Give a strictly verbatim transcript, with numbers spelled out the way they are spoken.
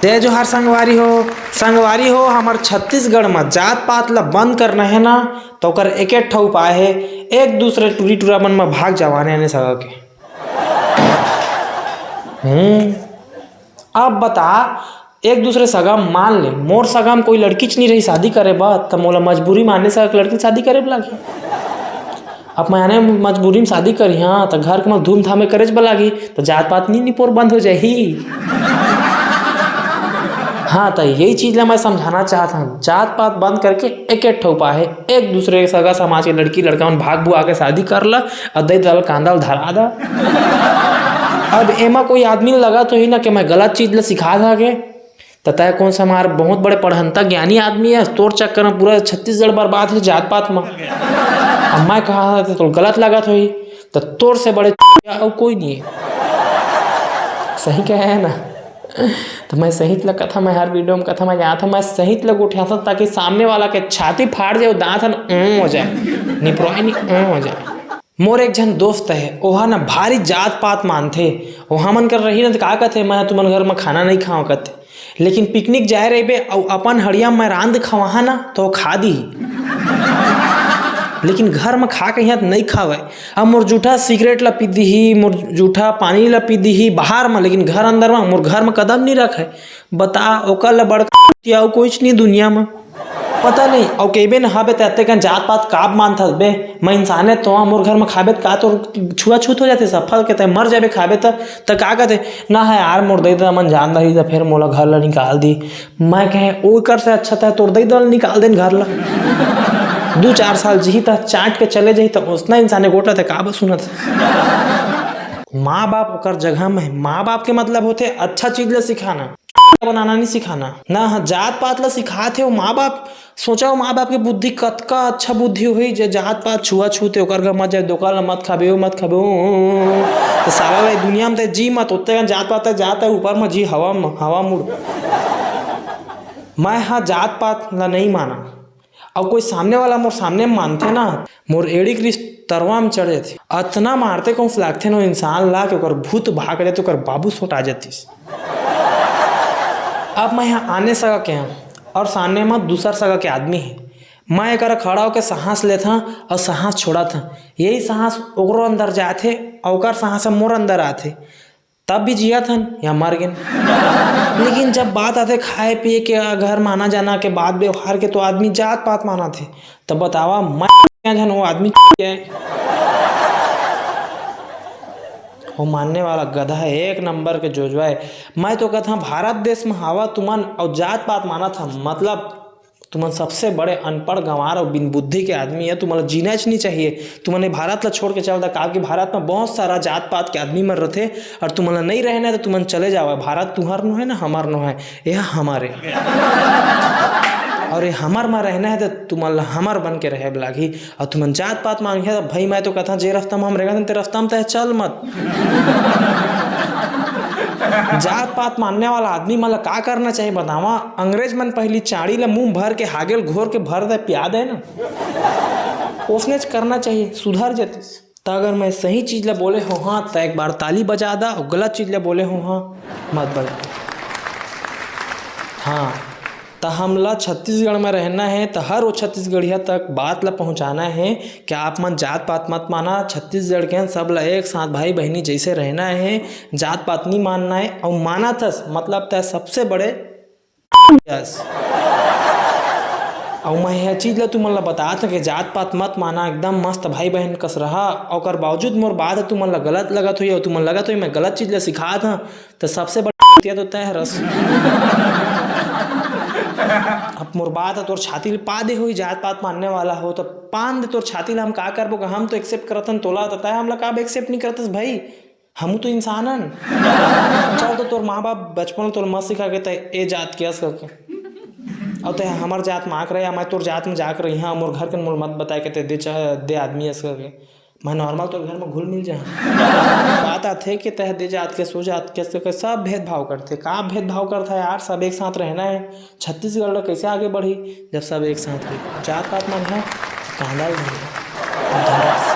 जय जोहार संगवारी हो। संगवारी हो, हमर छत्तीसगढ़ म जात पात ल बंद करना हे ना, त ओकर एके ठो उपाय हे, एक दूसरे टूरी टूरा मन म भाग जावा आने आने सगा के। हम्म, अब बता, एक दूसरे सगा म मान ले, मोर सगा म कोई लड़कीच नहीं रही शादी करे बर, त मोला मजबूरी म आने सगा के लड़की शादी करे बर लागही। अब मैं आने मजबूरी म शादी करिहां, त घर के म धूमधाम में करेच बर लागही, त जात पात नी निपोर बंद हो जाही। हाँ, त यही चीज ला मैं समझाना चाहत हूँ, जात पात बंद करके एक एक ठो उपाय हे, एक दूसरे के सगा समाज के लड़की लड़का मन भाग बुआ के शादी कर ल, अउ दई दल कांदा ल धरा द। अब एमा कोई आदमी ल लगत होही ना कि मैं गलत चीज ल सिखा धागे, त तय कौन सा हमार बहुत बड़े पढ़ंता ज्ञानी आदमी है, तोर चक्कर में पूरा छत्तीसगढ़ बर्बाद है जात पात में। अब मैं कहा था तो गलत लगत होही, त तोर से बड़े अउ कोई नहीं है। सही कहे है ना? त मैं सहित ल कथा, मैं हर वीडियो में कथा मैं जात हूँ, मैं सहित ल गोठियाथंव ताकि सामने वाला के छाती फाड़ जाए, दांत हन ऊं हो जाए, निपरवाई नहीं ऊं हो जाए। मोर एक झन दोस्त है, ओहा ना भारी जात पात मानथे। ओहा मन कर रही ना त का कथे, मैं तुमन घर में खाना नहीं खाओ कथे, लेकिन पिकनिक जाए रहिबे अउ अपन हड़िया में रांध खवाहा ना तो खा दी। लेकिन घर में खा के यहाँ नहीं खावे। अब मोर जूठा सिगरेट ला पी दीही, मोर जूठा पानी ला पी दीही बाहर में, लेकिन घर अंदर में, मोर घर में कदम नहीं रखे। बता, ओकर ला बड़का अउ कोईच नहीं दुनिया में। पता नहीं, अउ केबे न हबे त अतेकन जात पात काब मानथस बे? मैं इंसाने तो हूँ, मोर घर में खाबे त का तोर छुआछूत हो जाथे? सफल के तय मर जाबे खाबे त, त का कहते? ना है यार, मोर दई ददा मन जान रही त फिर मोला घर ला निकाल दी। मैं कहे, ओकर से अच्छा तय तोर दई ददा ला निकाल देन घर ला। दू चार साल जिही त चाट के चले जाही, त उसना इंसाने गोठ ला तय काबर सुनत? माँ बाप ओकर जगह में, माँ बाप के मतलब होथे अच्छा चीज ला सिखाना, बनाना नहीं सिखाना ना। हाँ, जात पात ला सिखात हे वो माँ बाप। सोचा वो माँ बाप के बुद्धि कतका अच्छा बुद्धि होही, जे जात पात छुआछूत हे, ओकर घर मत जाए, दोकान ला मत खाबे, वो मत खाबे, ओ, तो साला ला दुनिया में ते जी मत, ओत्ते कन जात पात हे, जात हे ऊपर में जी, हवा में, हवा मुड़। मैं हा जात पात ला नहीं माना। अउ कोई सामने वाला मोर सामने म मानथे ना, मोर एड़ी के रिस तरवा म चढ़ जाथे। अतना मारते कहूँ से लागथे ना इंसान ला कि ओकर भूत भाग जाथे, ओकर बाबू सोटा जातिस। अब मैं यहाँ आने सगा के हूँ अउ सामने म दूसर सगा के आदमी हे। मैं एकरा खड़ा होके सांस लेथां अउ सांस छोड़ाथां। यही सांस ओकरो अंदर जाथे अउ ओकर सांस ह मोर अंदर आथे। तब भी जियत हन या मर गेन। लेकिन जब बात आथे खाए पिए के, घर में आना जाना के, बात व्यवहार के, तो आदमी जात पात मानत हे। तब बतावा, मैं झन वो आदमी के, वो मानने वाला गधा है, एक नंबर के जोजवा है। मैं तो कहता, भारत देश में हवा तुमन अउ जात पात मानत ह, मतलब तुमन सबसे बड़े अनपढ़, गंवार अउ बिन बुद्धि के आदमी है। तुमन ला जीना च नहीं चाहिए। तुमन ये भारत ला छोड़ के चल दा, काबर कि भारत में बहुत सारा जात पात के आदमी मन रथे, अउ तुमन ला नहीं रहना है तो तुमन चले जावा। भारत तुहर नो है ना, हमर नो है, यह हमर है। अउ ये हमर में रहना है तो तुमन ला हमर बन के रहे लागही। अउ तुमन जात पात मांगे तो भाई, मैं तो कहता, जे रास्ता में हम रेंगत हन, ते रास्ता में तय चल मत। जात पात मानने वाला आदमी मन ला का करना चाहिए बतावा? अंग्रेज मन पहली चांड़ी ला मुंह भर के, हागेल घोर के भर दे, पिया दे ना, ओसनेच करना चाहिए, सुधर जतिस। त अगर मैं सही चीज ला बोले हो हाँ, त एक बार ताली बजा दा, अउ गलत चीज ला बोले हो हाँ, मत बजा। हाँ, त हमला छत्तीसगढ़ में रहना है, त हर वो छत्तीसगढ़िया तक बात ला पहुँचाना है कि आप मन जात पात मत माना, छत्तीसगढ़ के सब ला एक साथ भाई बहिनी जैसे रहना है, जात पात नहीं मानना है। अउ मानत हस, मतलब तय सबसे बड़े यस। अउ मैं यह चीज ला तुमन ला बतात हूँ कि जात पात मत माना, एकदम मस्त भाई बहन कस रहा। ओकर बावजूद मोर बात ह तुमन ला गलत लगत होही, अउ तुमन लगत होही मैं गलत चीज ला सिखात हूँ, त सबसे बड़ा तो तय हरस। अब मोर बात ह तोर छाती ल पा दे होही, जात पात मानने वाला हो त पान दे तोर छाती ल। हम का करबो, हम तो एक्सेप्ट करत हन तोला, त तय हमला का एक्सेप्ट नहीं करतस भाई? हमू तो इंसान हन। चल तो तोर माँ बाप बचपन तोर मत सिखा के तय ए जात के अस करके। अउ तय हमर जात में आके रहे, या मैं तोर जात में जाके रही, हाँ, मोर घर के मोर मत बताए के तय दे चा-, दे आदमी अस करके। मैं नॉर्मल तोर घर में घुल मिल जाहा। बात आथे कि तय दे जात के, सो जात के, अस करके सब भेदभाव करथे। का भेदभाव करथा यार? सब एक साथ रहना है। छत्तीसगढ़ ला कैसे आगे बढ़ही जब सब एक साथ रही? जात पात मन है, कांदा ल नहीं है।